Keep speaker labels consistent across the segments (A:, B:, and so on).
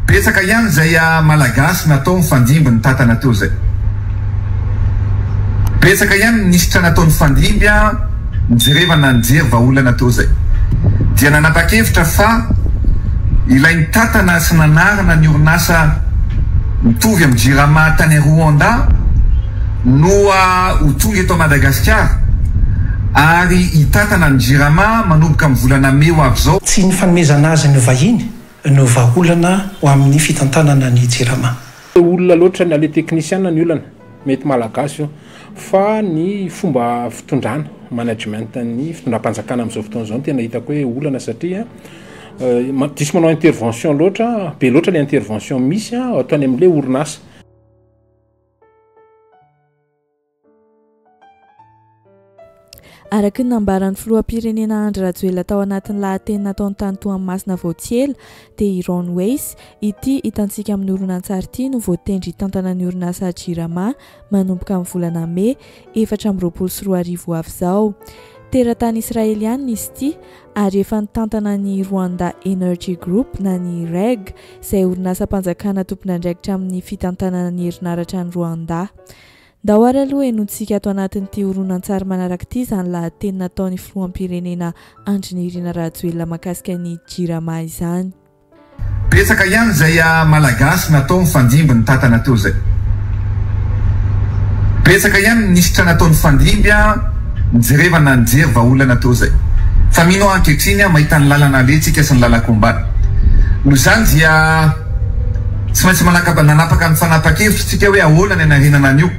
A: Betsaka ihany izay Malagasy natao nifandimby nitantana teo izay. Betsaka ihany minisitra natao nifandimby nijerevana nijery vahaolana teo izay. Dia nanapa-kevitra fa ilay nitantana sy nanarina ny orinasa mitovy amin'ny Jirama tany Rwanda no ho tonga eto Madagasikara ary hitantana ny Jirama manomboka amin'ny volana mey ho avy izao.
B: Tsy ny fanomezana azy ny vahiny no vahaolana ho amin'ny fitantanana ny Jirama.
C: Olona loatra ny ale teknisiana ny olana, mety malagasy io, fa ny fomba fitondrana, management ny fitondram-panjakana amin'izao fotoana izao no tena hitako hoe olana satria diso manao intervention loatra, be loatra le intervention misy ataony amin'le orinasa.
D: Araka ny nambaran'ny filoham-pirenena Andry Rajoelina tao anatin'ny lahateny nataony tany Toamasina vao tsy ela dia i Ron Weiss, ity hitantsika amin'ny horonantsary ity no voatendry hitantana ny orinasa Jirama manomboka amin'ny volana mey 2024 ho avy izao. Teratany Israelianina izy ity ary efa nitantana ny Rwanda Energy Group na ny reg izay orinasam-panjakana tompon'andraikitra amin'ny fitantanana ny herinaratra any Rwanda. Ndao ary aloha henointsika ato anatin'ity horonantsary manaraka ity izany lahateny nataon'ny filoham-pirenena Andry Nirina Rajoelina mahakasika ny Jirama izany.
A: Betsaka ihany izay Malagasy natao nifandimby nitantana teo izay. Betsaka ihany minisitra natao nifandimby nijerevana nijery vahaolana teo izay. Fa mino aho ankehitriny mahita ny lalana alehantsika sy ny lalan-kombana. Noho izany dia. Tsy maintsy manakapa nanapaka ny fanapa-kevitra tsika hoe ahoana ny hanarenana an'io.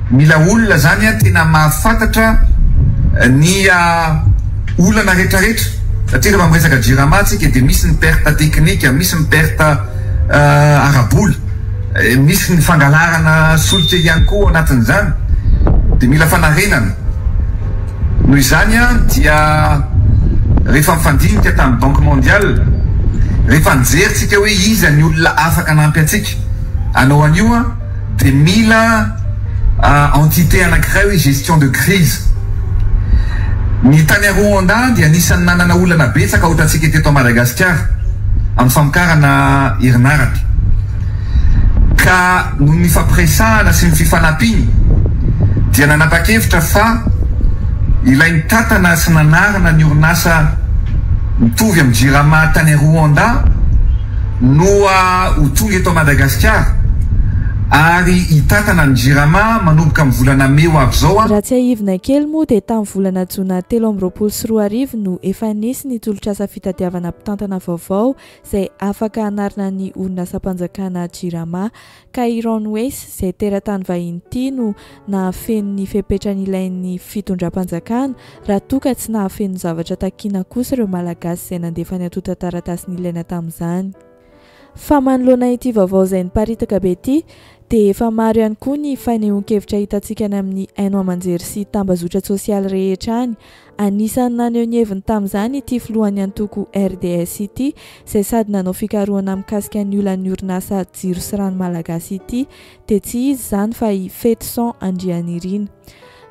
A: Mila olona zany an tena mahafantatra ny olana retraretra satria rehefa miresaka jirama tsika dia misy ny perte teknika, misy ny perte ara-bola, misy ny fangalarana solika ihany koa ao anatin'izany dia mila fanarenana. Noho izany dia rehefa nifandinika tamin'ny Banque Mondiale, rehefa nijery tsika hoe iza ny olona afaka hanampy antsika hanao an'io dia mila entité anankiray hoe gestion de crise. Ny tany Rwanda dia anisan'ny nanana olana betsaka ohatrantsika teto Madagasikara amin'ny famokarana herinaratra. Ka noho ny nifampiresahana sy ny fifanampiana dia nanapa-kevitra fa ilay nitantana sy nanarina ny orinasa mitovy amin'ny Jirama tany Rwanda no ho tonga eto Madagasikara ary hitantana ny Jirama manomboka amin'ny volana mey ho avy izao.
D: Raha tsiahivina kely moa dia tamin'ny volana jona 2023 no efa nisy ny tolotr'asa fitadiavana mpitantana vaovao izay afaka hanarina ny orinasam-panjakana Jirama, ka i Ron Weiss izay teratany vahiny ity no nahafeno ny fepetra nilain'ny fitondram-panjakana raha toa ka tsy nahafeno ny zavatra takiana kosa ireo Malagasy izay nandefa ny antontan-taratasy nilaina tamin'izany. Fa manoloana ity vaovao izay niparitaka be ity dia efa maro ihany koa ny fanehoan-kevitra hitantsika any amin'ny haino aman-jery sy tambazotran-tsosialy rehetra any Anisan'ny naneho ny heviny tamin'izany ity filohan'ny antoko RDS ity, izay sady nanao fikarohana mikasika ny olan'ny orinasa Jiro sy Rano Malagasy ity, dia tsy iza izany fa i Fetison Andrianirina.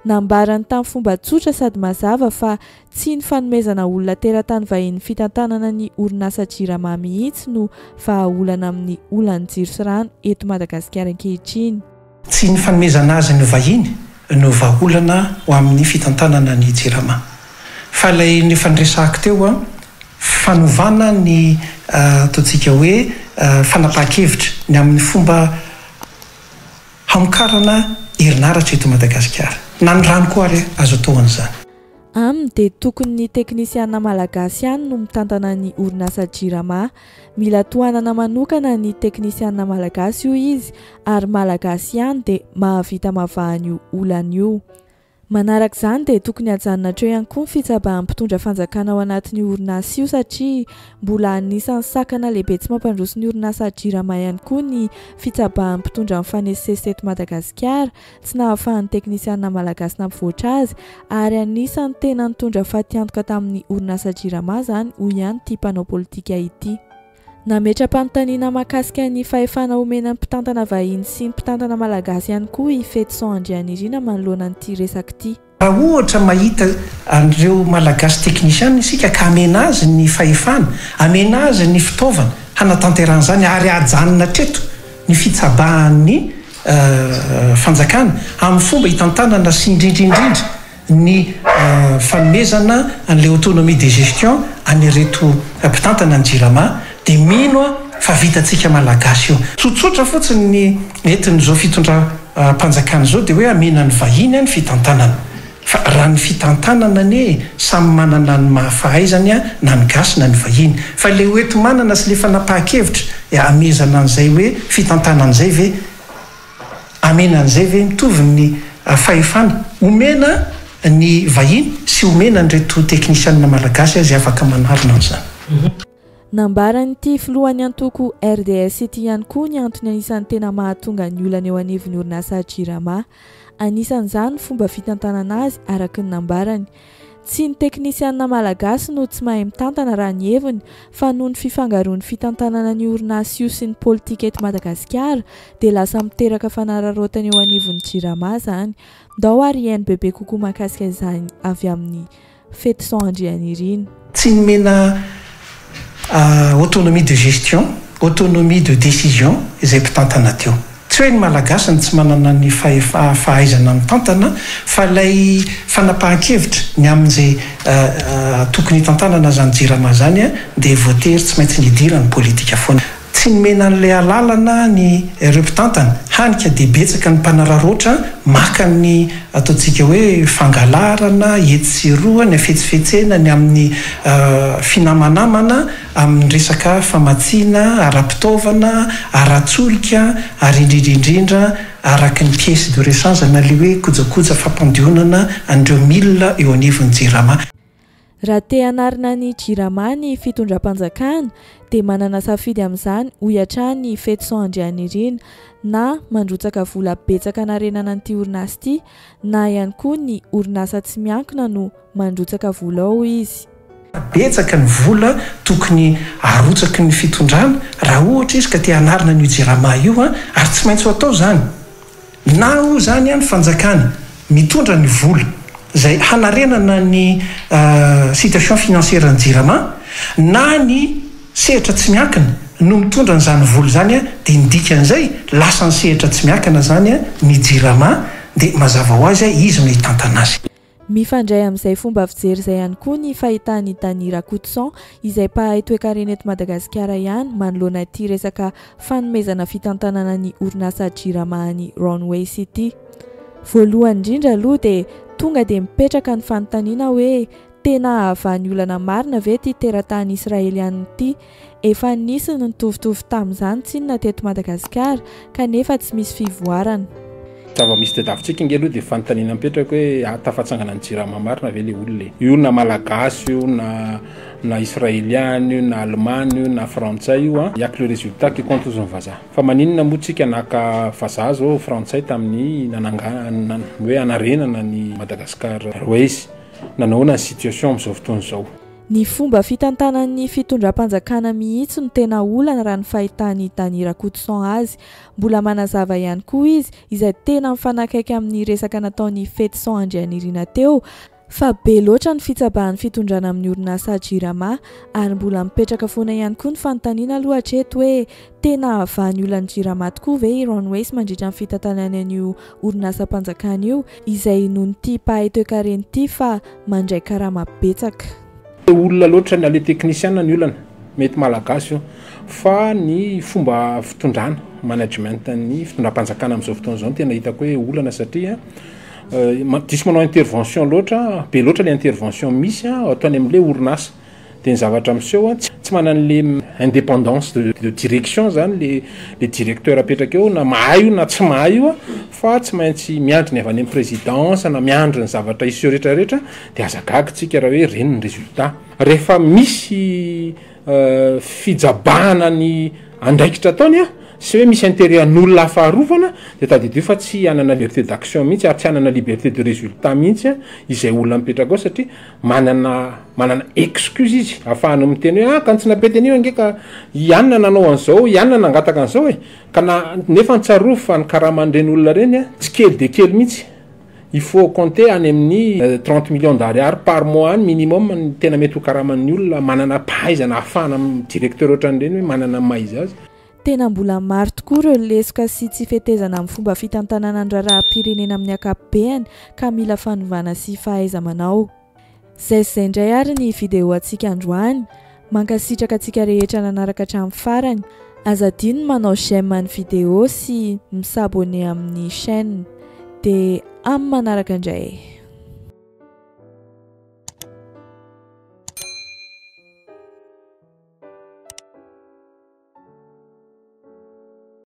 D: Nambarany tamin'ny fomba tsotra sady mazava fa tsy ny fanomezana olona teratany vahiny fitantanana ny orinasa Jirama mihitsy no vahaolana amin'ny olan'ny jiro sy rano eto Madagasikara ankehitriny.
B: Tsy ny fanomezana azy ny vahiny no vahaolana ho amin'ny fitantanana ny Jirama. Fa ilay efa niresahako teo, fanovana ny ataontsika hoe fanapahan-kevitra ny amin'ny fomba hamokarana herinaratra eto Madagasikara. Na ny rano koa ary azo atao an'izany.
D: Aminy dia tokony ny teknisiana malagasy ihany no mitantana ny orinasa Jirama. Mila tohanana manokana ny teknisiana malagasy hoy izy ary malagasy ihany dia mahavita mavaha an'io olana io. Manaraka izany dia tokony hajanona hatreo ihany koa ny fitsabahan'ny mpitondra fanjakana ao anatin'io orinasa io satria mbola anisan'ny sakana lehibe tsy mampandroso ny orinasa Jirama ihany koa ny fitsabahan'ny mpitondra mifanesisesy teto Madagasikara tsy nahafahan'ny teknisianina malagasy nampivoatra azy ary anisan'ny tena nitondra fatiantoka tamin'ny orinasa Jirama izany, hoy ihany ity mpanao politika ity. Nametra-panontaniana mahakasika ny fahefana omena ny mpitantana vahiny sy ny mpitantana malagasy ihany koa i Fetison Andrianirina manoloana an'ity resaka ity.
B: Raha ohatra mahita an'ireo Malagasy teknisianina isika ka amena azy ny fahefana, amena azy ny fitaovana. hanatanterahana izany ary hajanona hatreto ny fitsabahan'ny fanjakana amin'ny fomba hitantanana sy indrindra indrindra ny fanomezana an'ilay autonomie de gestion an'ireto mpitantana ny Jirama dia mino aho fa vitantsika Malagasy io. Tsotsotra fotsiny ny entin'izao fitondram-panjakana izao dia hoe amena ny vahiny ny fitantanana. Fa raha ny fitantanana anie samy manana ny maha fahaizany na ny gasy na ny vahiny. Fa ilay hoenti-manana sy ilay fanapahan-kevitra amezana an'izay hoe fitantanana izay ve Amena an'izay ve mitovy ny fahefana omena ny vahiny sy omena an'ireto teknisianina malagasy izay afaka manarina an'izany?
D: Nambaran'ity filohan'ny antoko RDS ity ihany koa ny antony anisan'ny tena mahatonga ny olana eo anivon'ny orinasa Jirama. Anisan'izany ny fomba fitantanana azy araka ny nambarany. Tsy ny teknisianina malagasy no tsy mahay mitantana raha ny heviny fa noho ny fifangaroan'ny fitantanana ny orinasa io sy ny politika eto Madagasikara dia lasa miteraka fanararaotana eo anivon'ny Jirama izany. Ndao ary hihaino bebe kokoa mahakasika izany avy amin'i Fetison Andrianirina.
B: Tsy nomena autonomie de gestion, autonomie de décision izay mpitantana teo. Tsy hoe ny Malagasy no tsy manana ny fahaizana mitantana fa ilay fanapahan-kevitra ny amin'izay tokony hitantanana izany Jirama izany dia voatery tsy maintsy nidiran'ny politika foana. Tsy nomena an'ilay alalana ny ireo mpitantana, hany ka dia betsaka ny mpanararaotra maka ny ataontsika hoe fangalarana etsy sy eroa, ny hafetsifetsena ny amin'ny finamanamana amin'ny resaka famatsiana ara-pitaovana, ara-tsolika ary indrindra indrindra araka ny pièces de rechange na ilay hoe kojakoja fampandionana an'ireo milina eo anivon'ny Jirama.
D: Raha te hanarina ny Jirama ny fitondram-panjakana dia manana safidy amin'izany hoy hatrany i Fetison Andrianirina na mandrotsaka vola betsaka hanarenana an'ity orinasa ity na ihany koa ny orinasa tsy miankina no mandrotsaka vola ao izy.
B: Betsaka ny vola tokony arotsaky ny fitondrana raha ohatra izy ka te hanarina an'io Jirama io ary tsy maintsy ho atao izany na ho izany ny fanjakana mitondra ny vola izay hanarenana ny situation financière ny Jirama na ny sehatra tsy miankina no mitondra an'izany vola izany dia ny dikan'izay lasan'ny sehatra tsy miankina izany ny Jirama dia mazava ho azy izy no hitantana azy.
D: Mifandray amin'izay fomba fijery izay ihany koa ny fahitan'i Dany Rakotoson, izay mpahay toekarena eto Madagasikara ihany, manoloana ity resaka fanomezana fitantanana ny orinasa Jirama any Runways ity. Voalohany indrindra aloha dia tonga dia mipetraka ny fanontaniana hoe tena hahavaha ny olana marina ve ity teratany israelianina ity? Efa nisy ny nitovitovy tamin'izany tsinona teto Madagasikara kanefa tsy misy fivoarana.
C: Zava-misy tadiavintsika ange aloha dia fanontaniana mipetraka hoe ahatafatsangana ny jirama marina ve le olona e? Io na malagasy io na na israeliana io na alemana io na frantsay io an, y'a que le résultat qui compte ozy ny vazaha. Fa maninona moa tsika naka vazaha zao frantsay tamin'ny nanangana hoe hanarenana ny Madagascar Airways? Nanahoana ny situation amin'izao fotoana izao?
D: Ny fomba fitantanan'ny fitondram-panjakana mihitsy no tena olana raha ny fahitan'i Dany Rakotoson azy. Mbola manazava ihany koa izy, izay tena mifanakaiky amin'ny resaka nataon'i Fetison Andrianirina teo, fa be loatra ny fitsabahan'ny fitondrana amin'ny orinasa Jirama ary mbola mipetraka foana ihany koa ny fanontaniana aloha hatreto hoe tena hahavaha ny olan'ny Jirama tokoa ve i Ron Weiss mandritra ny fitantanany an'io orinasam-panjakana io izay inoan'ity mpahay toekarena ity fa mandray karama betsaka.
C: Olona loatra ny le technicien ny olana, mety malagasy io, fa ny fomba fitondrana, management ny fitondram-panjakana amin'izao fotoana izao no tena hitako hoe olana satria diso manao intervention loatra, be loatra le intervention misy ataony amin'le orinasa. Dia ny zavatra miseho, tsy manana an'le indépendance de direction zany le le directeur apetraka eo na mahay io na tsy mahay io fa tsy maintsy miandry ny avy any amin'ny présidence na miandry ny zavatra hiseho rehetra rehetra dia aza gaga tsika raha hoe ireny ny résultat. Rehefa misy fijabahana ny andraikitra ataony sy hoe misy intérêt an'olona hafa arovana dia tadidio fa tsy hanana liberté d'action mihitsy ary tsy hanana liberté de résultat mihitsy izay olona mipetraka ao satria Manana manana excuse izy ahafahany miteny hoe ah ka ny tsy nampety an'io ange ka i anona nanao an'izao, i anona nangataka an'izao e! Ka na nefa tsarovy fa ny karaman'ireny olona ireny a tsy kely dia kely mihitsy. Il faut compter any amin'ny 30 millions d'ariary par mois any minimum ny tena mety ho karaman'ny olona manana pahaizana ahafahana directeur ohatran'ireny hoe manana ny maha izy azy.
D: Tena mbola maro tokoa ireo lesoka sy tsy fetezana amin'ny fomba fitantanana ny raharaham-pirenena amin'ny ankapobeany ka mila fanovana sy fahaiza-manao. Zay sy zay indray ary ny vidéo antsika androany. Mankasitraka antsika rehetra nanaraka hatramin'ny farany. Aza adino ny manao j'aime ny vidéo sy mi-s'abonner amin'ny chaîne. Dia amin'ny manaraka indray.